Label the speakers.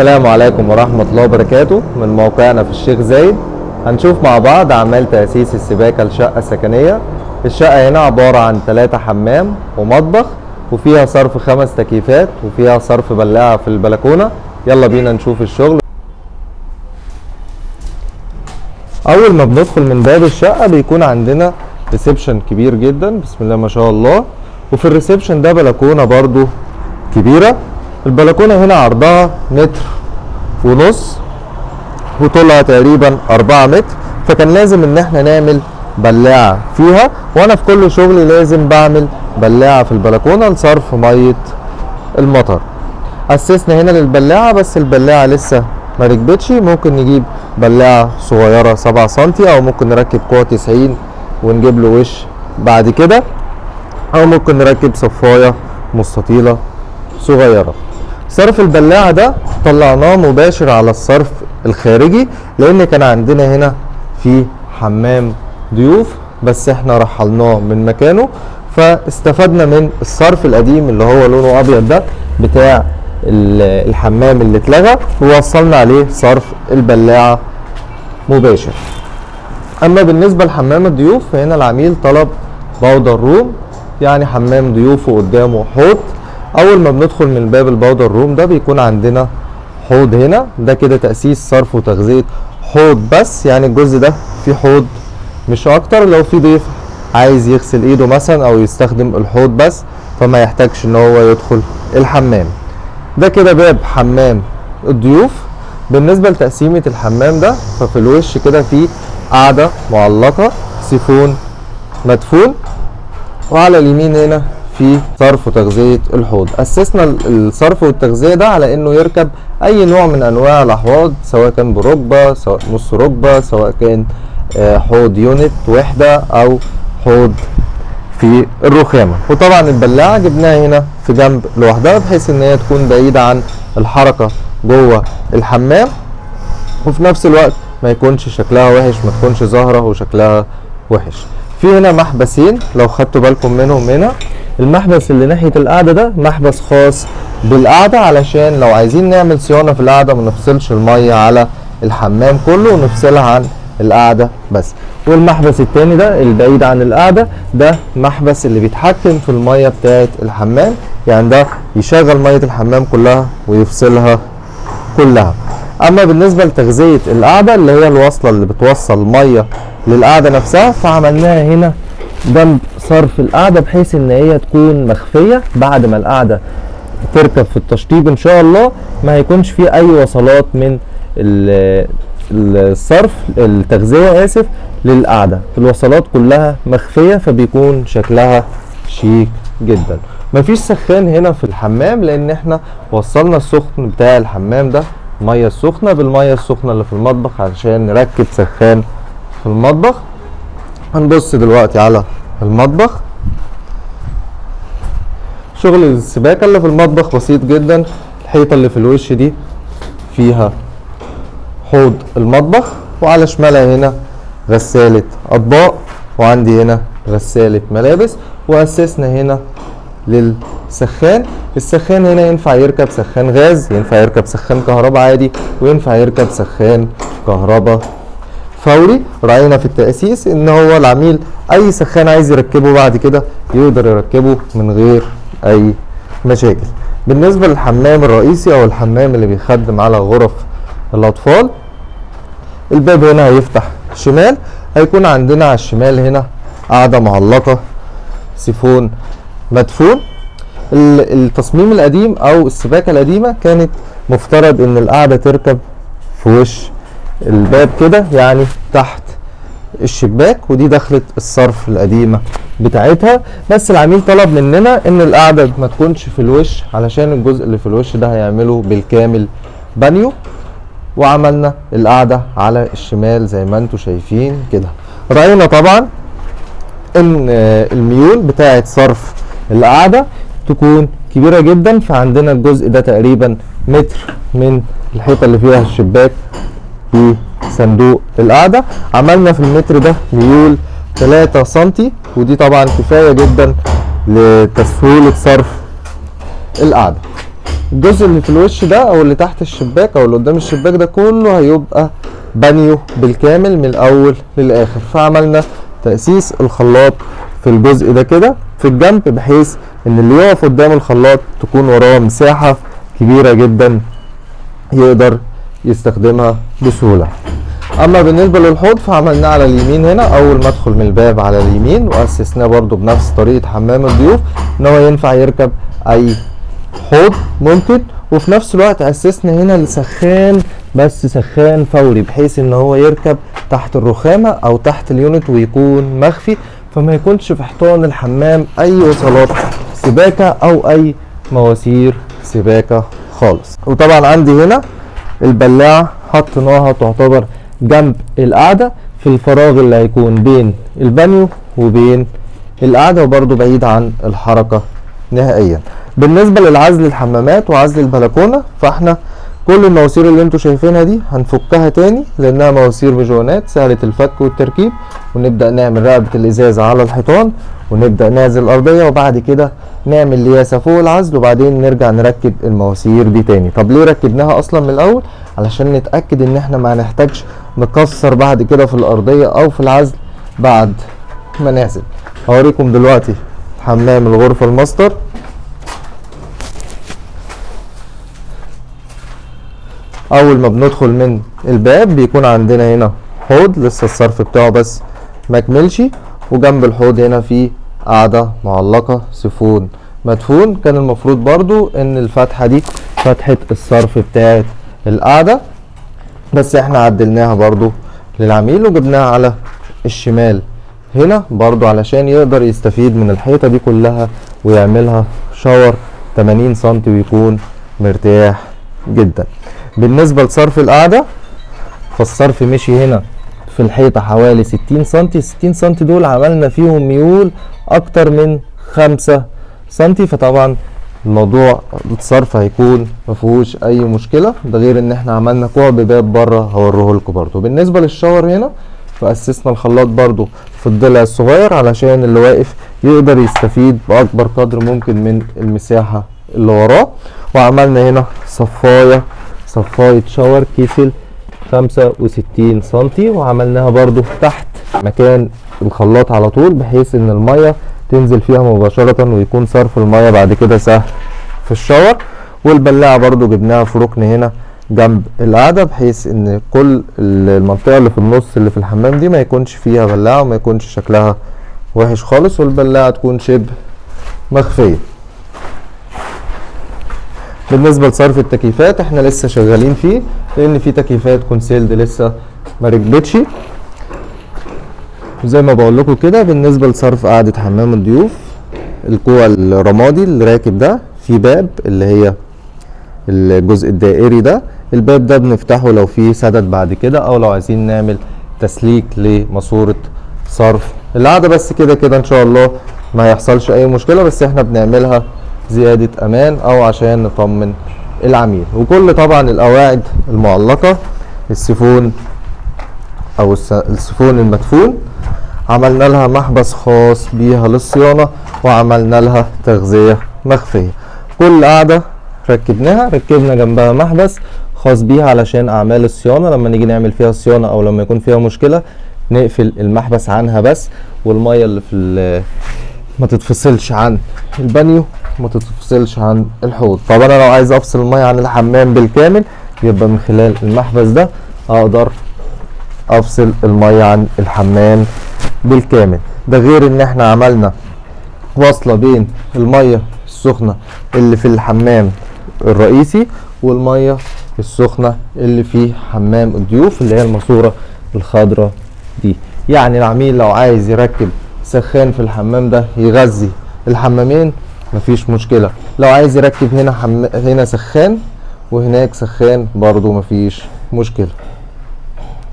Speaker 1: السلام عليكم ورحمة الله وبركاته. من موقعنا في الشيخ زايد هنشوف مع بعض أعمال تأسيس السباكة لشقة سكنية. الشقة هنا عبارة عن 3 حمام ومطبخ، وفيها صرف 5 تكييفات، وفيها صرف بلاعة في البلكونة. يلا بينا نشوف الشغل. أول ما بندخل من باب الشقة بيكون عندنا reception كبير جدا، بسم الله ما شاء الله. وفي ال reception ده بلكونة برضو كبيرة. البلكونة هنا عرضها 1.5 متر وطولها تقريبا 4 متر، فكان لازم ان احنا نعمل بلاعة فيها. وانا في كل شغلي لازم بعمل بلاعة في البلكونة لصرف مية المطر. اسسنا هنا للبلاعة، بس البلاعة لسه ما ركبتش. ممكن نجيب بلاعة صغيرة 7 سنتي، او ممكن نركب قوة 90 ونجيب له وش بعد كده، او ممكن نركب صفاية مستطيلة صغيرة. صرف البلاعة ده طلعناه مباشر على الصرف الخارجي، لان كان عندنا هنا في حمام ضيوف بس احنا رحلناه من مكانه، فاستفدنا من الصرف القديم اللي هو لونه ابيض ده بتاع الحمام اللي اتلغى، ووصلنا عليه صرف البلاعة مباشر. اما بالنسبة لحمام الضيوف فهنا العميل طلب powder room، يعني حمام ضيوفه قدامه حوض. اول ما بندخل من باب ال powder room ده بيكون عندنا حوض هنا. ده كده تأسيس صرف وتغذية حوض بس، يعني الجزء ده في حوض مش اكتر. لو في ضيف عايز يغسل ايده مثلا او يستخدم الحوض بس، فما يحتاجش ان هو يدخل الحمام. ده كده باب حمام الضيوف. بالنسبة لتقسيمة الحمام ده، ففي الوش كده في قاعدة معلقة سيفون مدفون، وعلى اليمين هنا في صرف وتغذية الحوض. أسسنا الصرف والتغذية ده على إنه يركب أي نوع من أنواع الأحواض، سواء كان بركبة، سواء نص ركبة، سواء كان حوض يونت وحدة، أو حوض في الرخامة. وطبعا البلاعة جبناها هنا في جنب لوحدها، بحيث إن هي تكون بعيدة عن الحركة جوه الحمام، وفي نفس الوقت ما يكونش شكلها وحش، ما تكونش ظاهرة وشكلها وحش. في هنا محبسين لو خدتوا بالكم منهم. هنا المحبس اللي ناحية القعدة ده محبس خاص بالقعدة، علشان لو عايزين نعمل صيانة في القعدة ما نفصلش المية على الحمام كله، ونفصلها عن القعدة بس. والمحبس التاني ده البعيد عن القعدة ده محبس اللي بيتحكم في المية بتاعت الحمام، يعني ده يشغل مية الحمام كلها ويفصلها كلها. اما بالنسبة لتغذية القعدة اللي هي الوصلة اللي بتوصل مية للقعدة نفسها، فعملناها هنا جنب صرف القعدة، بحيث ان هي تكون مخفية. بعد ما القعدة تركب في التشطيب ان شاء الله ما هيكونش فيه اي وصلات من الصرف التغذية اسف للقعدة، الوصلات كلها مخفية، فبيكون شكلها شيك جدا. مفيش سخان هنا في الحمام، لان احنا وصلنا السخن بتاع الحمام ده المية السخنة بالمية السخنة اللي في المطبخ علشان نركب سخان في المطبخ. هنبص دلوقتي على المطبخ. شغل السباكة اللي في المطبخ بسيط جدا. الحيطة اللي في الوش دي فيها حوض المطبخ، وعلى شمالها هنا غسالة أطباق، وعندي هنا غسالة ملابس. وأسسنا هنا للسخان. السخان هنا ينفع يركب سخان غاز، ينفع يركب سخان كهرباء عادي، وينفع يركب سخان كهرباء فوري. رأينا في التأسيس ان هو العميل اي سخان عايز يركبه بعد كده يقدر يركبه من غير اي مشاكل. بالنسبة للحمام الرئيسي او الحمام اللي بيخدم على غرف الاطفال، الباب هنا هيفتح شمال، هيكون عندنا على الشمال هنا قاعدة معلقة سيفون مدفون. التصميم القديم او السباكة القديمة كانت مفترض ان القاعدة تركب في وش الباب كده، يعني تحت الشباك، ودي دخلت الصرف القديمة بتاعتها. بس العميل طلب مننا ان القاعدة ما تكونش في الوش، علشان الجزء اللي في الوش ده هيعمله بالكامل بانيو، وعملنا القاعدة على الشمال زي ما انتم شايفين كده. رأينا طبعا ان الميول بتاعت صرف القاعدة تكون كبيرة جدا، فعندنا الجزء ده تقريبا متر من الحيطة اللي فيها الشباك في صندوق القاعدة. عملنا في المتر ده ميول 3 سنتي، ودي طبعا كفاية جدا لتسهولة صرف القاعدة. الجزء اللي في الوش ده او اللي تحت الشباك او اللي قدام الشباك ده كله هيبقى بانيو بالكامل من الاول للاخر. فعملنا تأسيس الخلاط في الجزء ده كده في الجنب، بحيث ان اللي يقف قدام الخلاط تكون وراه مساحة كبيرة جدا يقدر يستخدمها بسهولة. اما بالنسبة للحوض فعملناه على اليمين هنا، اول ما ادخل من الباب على اليمين، واسسناه برضو بنفس طريقة حمام الضيوف ان هو ينفع يركب اي حوض ممكن. وفي نفس الوقت اسسنا هنا لسخان، بس سخان فوري، بحيث ان هو يركب تحت الرخامة او تحت ال unit ويكون مخفي، فما يكونش في حيطان الحمام اي وصلات سباكة او اي مواسير سباكة خالص. وطبعا عندي هنا البلاعة حطيناها تعتبر جنب القعدة في الفراغ اللي هيكون بين البانيو وبين القعدة، وبرضو بعيد عن الحركة نهائيا. بالنسبة للعزل الحمامات وعزل البلكونة، فاحنا كل المواسير اللي انتوا شايفينها دي هنفكها تاني لانها مواسير بجوانات سهلة الفك والتركيب، ونبدأ نعمل رقبة الازاز على الحيطان، ونبدأ نعزل الارضية، وبعد كده نعمل لياسة فوق العزل، وبعدين نرجع نركب المواسير دي تاني. طب ليه ركبناها اصلا من الاول؟ علشان نتأكد ان احنا ما هنحتاجش نكسر بعد كده في الارضية او في العزل بعد ما نعزل. هوريكم دلوقتي حمام الغرفة الماستر. اول ما بندخل من الباب بيكون عندنا هنا حوض لسه الصرف بتاعه بس ما كملش، وجنب الحوض هنا في قاعدة معلقة سيفون مدفون. كان المفروض برضو ان الفتحة دي فتحة الصرف بتاعت القاعدة، بس احنا عدلناها برضو للعميل وجبناها على الشمال هنا برضو علشان يقدر يستفيد من الحيطة دي كلها ويعملها شاور 80 سنتي ويكون مرتاح جدا. بالنسبة لصرف القعدة، فالصرف مشي هنا في الحيطة حوالي 60 سنتي، 60 سنتي دول عملنا فيهم ميول اكتر من 5 سنتي، فطبعا الموضوع الصرف هيكون مفيهوش اي مشكلة. ده غير ان احنا عملنا كوع بباب بره هوريه لكم برضو. بالنسبة للشاور هنا فأسسنا الخلاط برضو في الضلع الصغير علشان اللي واقف يقدر يستفيد بأكبر قدر ممكن من المساحة اللي وراه. وعملنا هنا صفاية شاور كيسل 65 سنتي، وعملناها برضو تحت مكان الخلاط على طول بحيث ان المية تنزل فيها مباشرة ويكون صرف المية بعد كده سهل في الشاور. والبلاعة برضو جبناها في ركن هنا جنب القعدة بحيث ان كل المنطقة اللي في النص اللي في الحمام دي ما يكونش فيها بلاعة وما يكونش شكلها وحش خالص، والبلاعة تكون شبه مخفية. بالنسبة لصرف التكييفات احنا لسه شغالين فيه لان في تكييفات concealed لسه ما ركبتش. وزي ما بقول لكم كده بالنسبة لصرف قعدة حمام الضيوف، الكوع الرمادي اللي راكب ده في باب اللي هي الجزء الدائري ده، الباب ده بنفتحه لو فيه سدد بعد كده او لو عايزين نعمل تسليك لماسورة صرف القعدة. بس كده كده ان شاء الله ما هيحصلش اي مشكلة، بس احنا بنعملها زيادة امان او عشان نطمن العميل. وكل طبعا القواعد المعلقة، السيفون او السيفون المدفون عملنا لها محبس خاص بيها للصيانة، وعملنا لها تغذية مخفية. كل قاعدة ركبناها ركبنا جنبها محبس خاص بيها علشان اعمال الصيانة لما نيجي نعمل فيها صيانة او لما يكون فيها مشكلة نقفل المحبس عنها بس، والمية اللي في ما تتفصلش عن البانيو، ما تتفصلش عن الحوض. طب انا لو عايز افصل المية عن الحمام بالكامل يبقى من خلال المحبس ده اقدر افصل المية عن الحمام بالكامل. ده غير ان احنا عملنا وصلة بين المية السخنة اللي في الحمام الرئيسي والمية السخنة اللي في حمام الضيوف اللي هي الماسورة الخضراء دي. يعني العميل لو عايز يركب سخان في الحمام ده يغذي الحمامين مفيش مشكلة، لو عايز يركب هنا هنا سخان وهناك سخان برضو مفيش مشكلة.